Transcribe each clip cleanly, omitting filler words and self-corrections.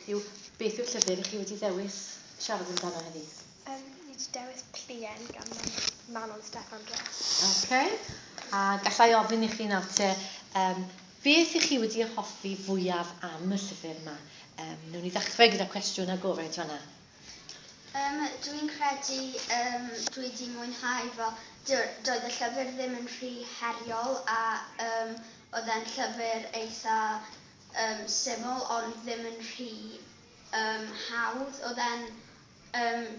Yw, beth yw'r llyfr ych chi wedi ddewis siarad amdano heddi? Ni wedi dewis Pluen gan Manon Steffan Ros. OK. A gallai ofyn i chi nawr te, beth ych chi wedi hoffi fwyaf am y llyfr yma? Wnawn ni ddechrau gyda cwestiwn agored fan'na. Dwi'n credu dwi wedi mwynhau fel doedd y llyfr ddim yn rhy heriol a oedd e'n llyfr eitha syml ond ddim yn rhy hawdd. Oedd e'n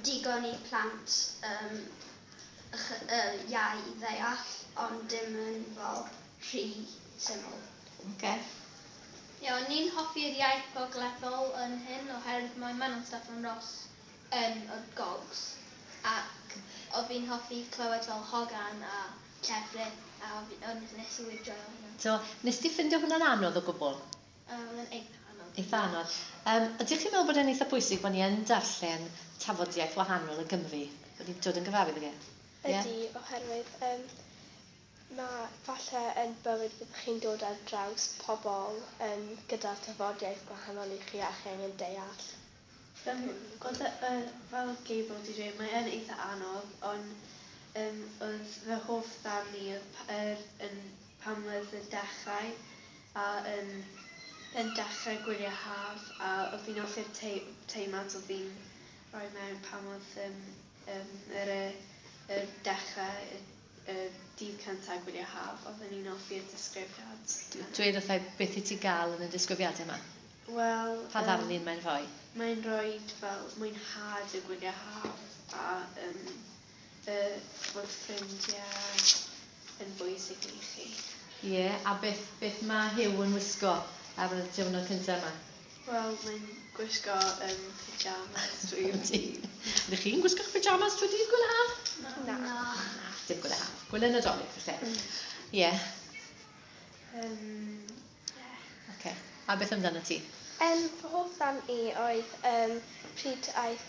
digon i plant iau i ddeall, ond dim yn fel rhy syml. Ocê. Ie, o'n i'n hoffi'r iaith gogleddol yn hyn oherwydd mae Manon Steffan Ros yn y Gogs ac o fi'n hoffi clywed fel hogan a llefrith a o'n nes i wir joio hynna. So, nes di ffindio hwnna'n anodd o gwbl? Oedd e'n eitha anodd. Eitha anodd. Ydych chi'n meddwl bod e'n eitha pwysig bod ni yn darllen tafodiaeth wahanol y Gymru? Bod ni'n dod yn gyfarwydd ag e? Ydy, oherwydd mae falle yn bywyd byddwch chi'n dod ar draws pobl gyda tafodiaeth gwahanol i chi a chi angen deall. Oedd e, fel Gabriel wedi dweud, mae e'n eitha anodd, ond oedd fy hoff ddarn i oedd yn pan oedd y dechrau a yn dechrau gwyliau haf, a oedd fi'n hoffi'r teimlad oedd fi'n rhoi mewn pan oedd yr, y dechrau, y dydd cyntaf gwyliau haf, oedden ni'n hoffi'r disgrifiad. Dweud wrtha i beth i ti gael yn y disgrifiadau yma? Wel... Pa ddarlun mae'n rhoi? Mae'n rhoi fel mwynhad y gwyliau haf a fod ffrindiau yn bwysig i chi. Ie, a beth mae Huw yn wisgo ar y diwrnod cyntaf yma? Wel, mae'n gwisgo pyjamas drwy'r dydd. Ydych chi'n gwisgo'ch pyjamas trwy dydd gwyliau haf? Na. Na, dim gwyliau haf. Gwyliau Nadolig, falle. Ie. Ie. Ocê. A beth amdano ti? Fy hoff ddarn i oedd pryd aeth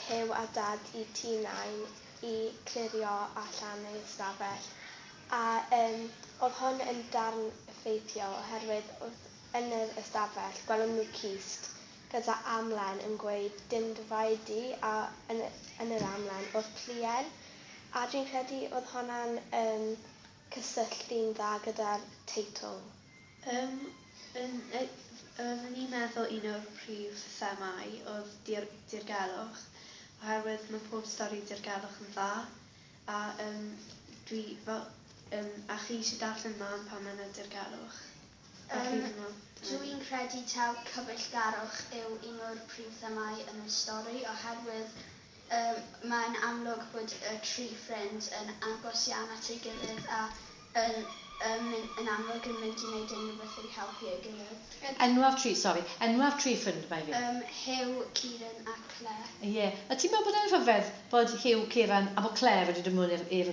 Huw a Dad i tŷ Nain i clirio allan ei ystafell. A oedd hwn yn darn effeithiol oherwydd oedd yn yr ystafell gwelon nhw cist gyda amlen yn gweud dim dy fai di, a yn yr amlen oedd pluen. A dwi'n credu oedd hwnna'n cysylltu'n dda gyda'r teitl. Oeddwn i'n meddwl un o'r prif themâu oedd dirgelwch, oherwydd mae pob stori dirgelwch yn dda, a dwi fel, a chi eisiau darllen mlaen pan mae yna dirgelwch. Dwi'n credu taw cyfeillgarwch yw un o'r prif themâu yn y stori, oherwydd mae'n amlwg bod y tri ffrind yn agos iawn at ei gilydd a yn amlwg yn mynd i wneud unrhyw beth i helpu ei gilydd. Enwau'r tri, sori, enwau'r tri ffrind mae fi. Huw, Kieran a Claire. Ie. A ti'n meddwl bod e'n rhyfedd bod Huw, Kieran a bod Claire wedi dod mewn i'r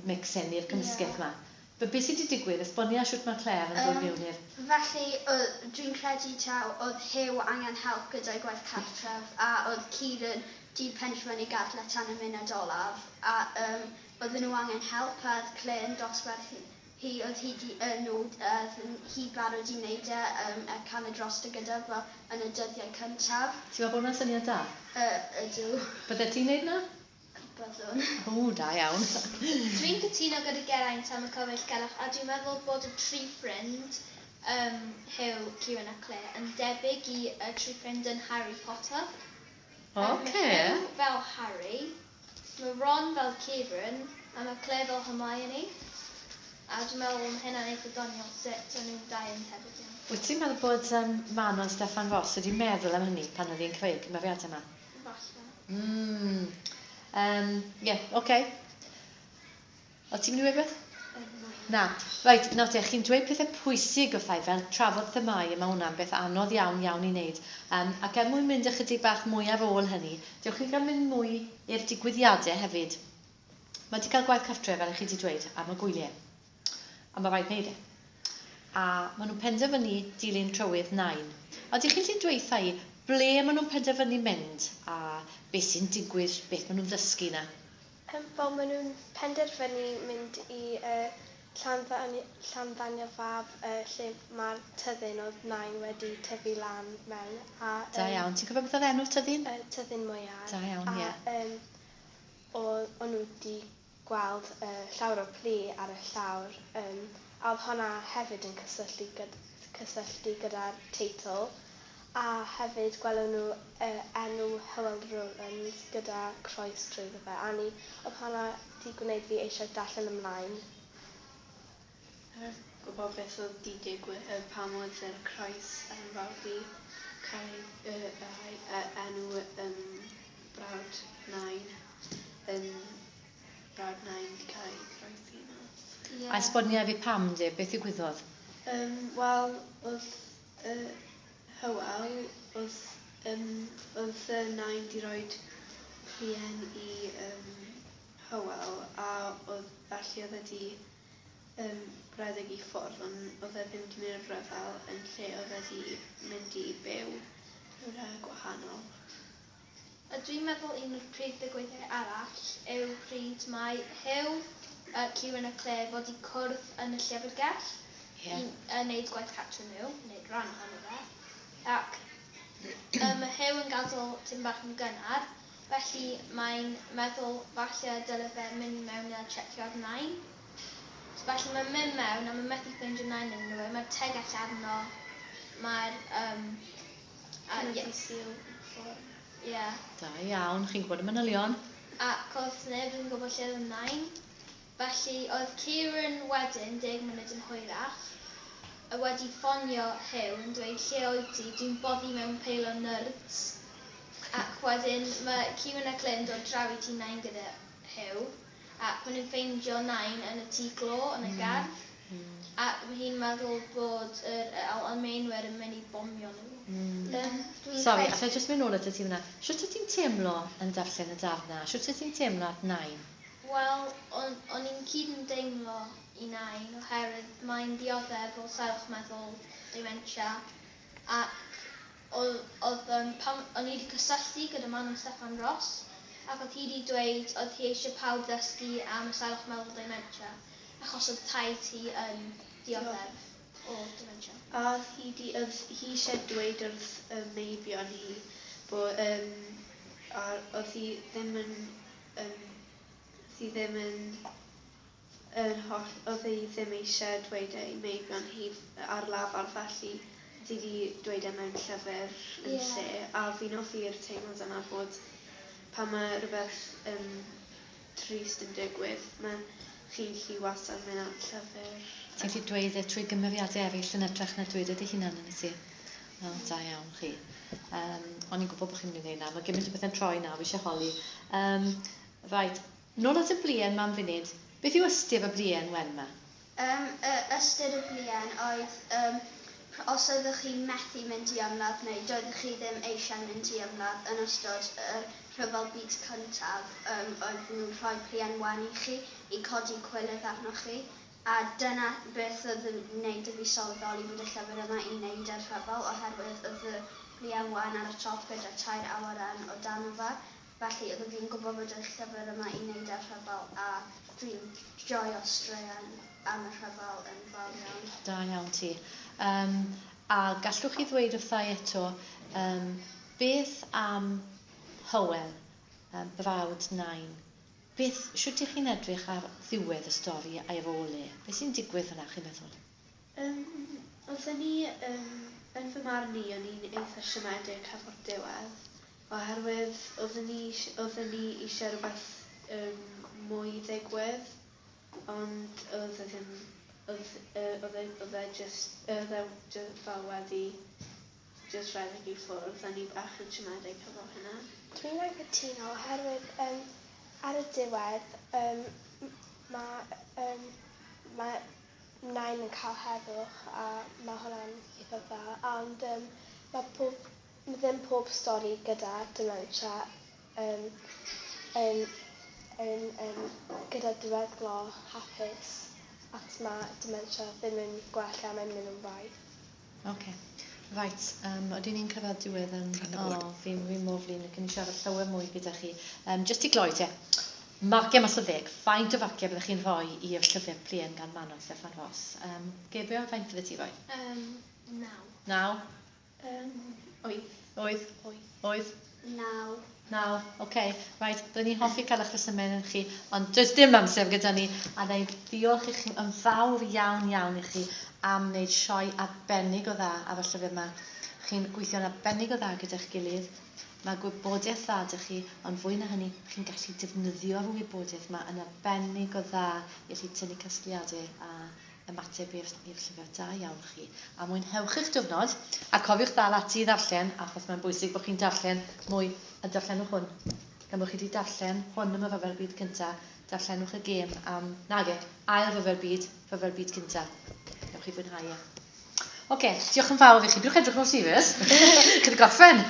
mix hyn, i'r cymysgedd yma? But beth sydd wedi digwydd? Esbonia shwt mae Claire yn dod mewn i'r... Felly, dwi'n credu taw oedd Huw angen help gyda'i gwaith cartref a oedd Kieran di penderfynu gadael e tan y munud olaf a oedden nhw angen help a oedd Claire yn dosbarth hi, oedd hi di, nhw, oedd hi barod i wneud e a cael e drosto gyda fel yn y dyddiau cyntaf. Ti'n meddwl bod hwnna'n syniad da? Ydw. Byddet ti'n wneud 'na? Byddwn. O, da iawn. Dwi'n cytuno gyda Geraint am y cyfeillgarwch a dwi'n meddwl bod y tri ffrind, Huw, Kieran a Claire, yn debyg i y tri ffrind yn Harry Potter. Mae Huw fel Harry, mae Ron fel Kieran a mae Claire fel Hermione. A dwi'n meddwl mae hynna'n eitha doniol sut o'n nhw'n dau yn tebyg iawn. Wyt ti'n meddwl bod Manon Steffan Ros wedi meddwl am hynny pan oedd hi'n creu cymeriadau yma? Falle. Ie, ocê. O, ti'n mynd i weud beth? Na. Reit, nawr te, chi'n dweud pethau pwysig wrtha i fel trafod themâu, a mae hwnna'n beth anodd iawn, iawn i wneud. Ac er mwyn mynd ychydig bach mwy ar ôl hynny, dewch chi gael mynd mwy i'r digwyddiadau hefyd. Mae wedi cael gwaith cartref, fel i chi wedi dweud, am y gwyliau. A mae rhaid wneud e. A maen nhw'n penderfynu dilyn trywydd Nain. A ydych chi'n gallu dweud wrtha i ble maen nhw'n penderfynu mynd a beth sy'n digwydd, beth maen nhw'n ddysgu na? Fel maen nhw'n penderfynu mynd i Llanddaniel Fab, lle mae'r tyddyn oedd nain wedi tyfu lan mewn. A, Da iawn. Ti'n cofio beth oedd enw'r tyddyn? Tyddyn mwyar. Da iawn, ie. A o'n nhw wedi gweld llawer o plu ar y llawr. A oedd hwnna hefyd yn cysylltu gyda'r teitl. A hefyd gwelon nhw enw Hywel Rowlands gyda croes drwyddo fe. A oedd hwnna wedi gwneud fi eisiau darllen ymlaen. Dwi'n gwybod beth oedd di digwydd, pam oedd yr croes enfawr di cael ei enw brawd nain, yn brawd nain di cael ei croesi mas. Yeah. A esbonio fi pam de, beth ddigwyddodd? Wel, oedd Hywel, oedd y nain di roed pluen i Hywel, a oedd, felly oedd e di rhedeg i ffwrdd, ond oedd e ddim wedi mynd i'r rhyfel yn lle oedd e wedi mynd i byw rhywle gwahanol. A dwi'n meddwl un o'r prif ddigwyddiadau arall yw pryd mae Huw, Kieran a Claire fod i cwrdd yn y llyfrgell i wneud gwaith cartre nhw, wneud rhan ohono fe. Ac mae Huw yn gadael tipyn bach yn gynnar, felly mae'n meddwl falle dyle fe mynd mewn a checio'r nain. So felly mae'n mynd mewn a mae'n methu ffeindio nain yn nhw, mae'r tegell arno, mae'r... Cynyddu sil ffordd. Ie. Da iawn, chi'n gwybod y manylion. Ac oedd neb yn gwybod lle oedd y nain. Felly oedd Kieran wedyn, 10 munud yn hwyrach, wedi ffonio Huw yn dweud lle wyt ti, dwi'n boddi mewn peil o nerds. Ac wedyn mae Kieran a Claire yn dod draw i tŷ nain gyda Huw. Ac maen nhw'n ffeindio nain yn y tŷ glo yn y gardd. Ac mae hi'n meddwl bod yr Almaenwyr yn mynd i bomio nhw. Sori, allai jyst mynd nôl atat ti fan'na. Shwt wyt ti'n teimlo yn darllen y darn 'na? Shwt wyt ti'n teimlo at nain? Wel, o'n i'n cyd yn deimlo i nain oherwydd mae'n dioddef o salwch meddwl, dementia, ac oedd, pan o'n i wedi cysylltu gyda Manon Steffan Ros, ac oedd hi wedi dweud oedd hi eisiau pawb ddysgu am salwch meddwl dementia, achos oedd taid hi yn dioddef o dementia. A oedd hi di, oedd hi eisiau dweud wrth y meibion hi bod, a oedd hi ddim yn, oedd hi ddim yn, yn holl, oedd hi ddim eisiau dweud ei meibion hi ar lafar, felly oedd hi di dweud e mewn llyfr yn lle. A fi'n hoffi'r teimlad yna bod pan mae rhywbeth trist yn digwydd, mae chi'n gallu wastad mynd at llyfr. Ti'n gallu dweud e trwy gymeriadau eraill yn hytrach na dweud e dy hunan yn y tŷ. O, da iawn chi. O'n i'n gwybod bod chi'n mynd i wneud 'na. Mae gymaint o bethau'n troi nawr, fi eisiau holi. Right, nôl at y bluen 'ma am funud. Beth yw ystyr y bluen wen 'ma? Ystyr y bluen oedd, os oeddech chi'n methu mynd i ymladd neu doeddech chi ddim eisiau mynd i ymladd yn ystod y rhyfel byd cyntaf, oedd nhw'n rhoi pluen wen i chi i codi cwilydd arnoch chi. A dyna beth oedd yn wneud i fi sylweddoli bod y llyfr yma i wneud â'r rhyfel, oherwydd oedd y bluen wen ar y top gyda tair awyren o dan fe. Felly oedd fi'n gwybod bod y llyfr yma i wneud â'r rhyfel, a dwi'n joio straeon am y rhyfel yn fawr iawn. Da iawn ti. A gallwch chi ddweud wrtha i eto, beth am Hywel, brawd nain? Beth, shwt ych chi'n edrych ar ddiwedd y stori a'i rôl e? Beth sy'n digwydd yna, chi'n meddwl? Oedden ni, yn fy marn i, o'n i'n eitha siomedig hefo'r diwedd, oherwydd oedden ni eisiau rhywbeth mwy ddigwydd, ond oedd e ddim, oedd, oedd e, oedd e just, oedd e just fel wedi just rhedeg i ffwrdd, a ni bach yn siomedig hefo hynna. Dwi'n anghytuno oherwydd ar y diwedd, mae nain yn cael heddwch a mae hwnna'n eitha dda, ond mae ddim pob stori gyda dementia gyda diweddglo hapus, achos mae dementia ddim yn gwella, mae'n mynd yn waeth. Ocê. Right, ydyn ni'n cyrraedd diwedd yn... Rhan o fod. O, fi mor flin ac yn siarad llawer mwy gyda chi. Just i gloi te. Marciau mas o 10, faint o farciau byddwch chi'n rhoi i'r llyfr Pluen gan Manon Steffan Ros? Gabriel, faint fydde ti roi? 9. 9? 8. 8? 8. 8? 9. 9, oce. Okay. Right, byddwn ni'n hoffi cael eich rhesymau yn chi, ond does dim amser gyda ni, a na i ddiolch i chi yn fawr iawn iawn i chi am wneud sioe arbennig o dda ar y llyfr yma. Chi'n gweithio'n arbennig o dda gyda'ch gilydd. Mae gwybodaeth dda 'da chi, ond fwy na hynny, chi'n gallu defnyddio'r wybodaeth yma yn arbennig o dda i allu tynnu casgliadau a ymateb i'r llyfr. Da iawn chi. A mwynhewch eich diwrnod, a cofiwch ddal ati i ddarllen, achos mae'n bwysig bod chi'n darllen mwy, a darllenwch hwn. Gan bod chi wedi darllen hwn am y Rhyfel Byd Cyntaf, darllenwch y gêm am, nage, ail Rhyfel Byd, Rhyfel Byd Cyntaf. Newch chi fwynhau e. Oce, diolch yn fawr i chi. Dwi'n edrych mor serious. Chi wedi gorffen.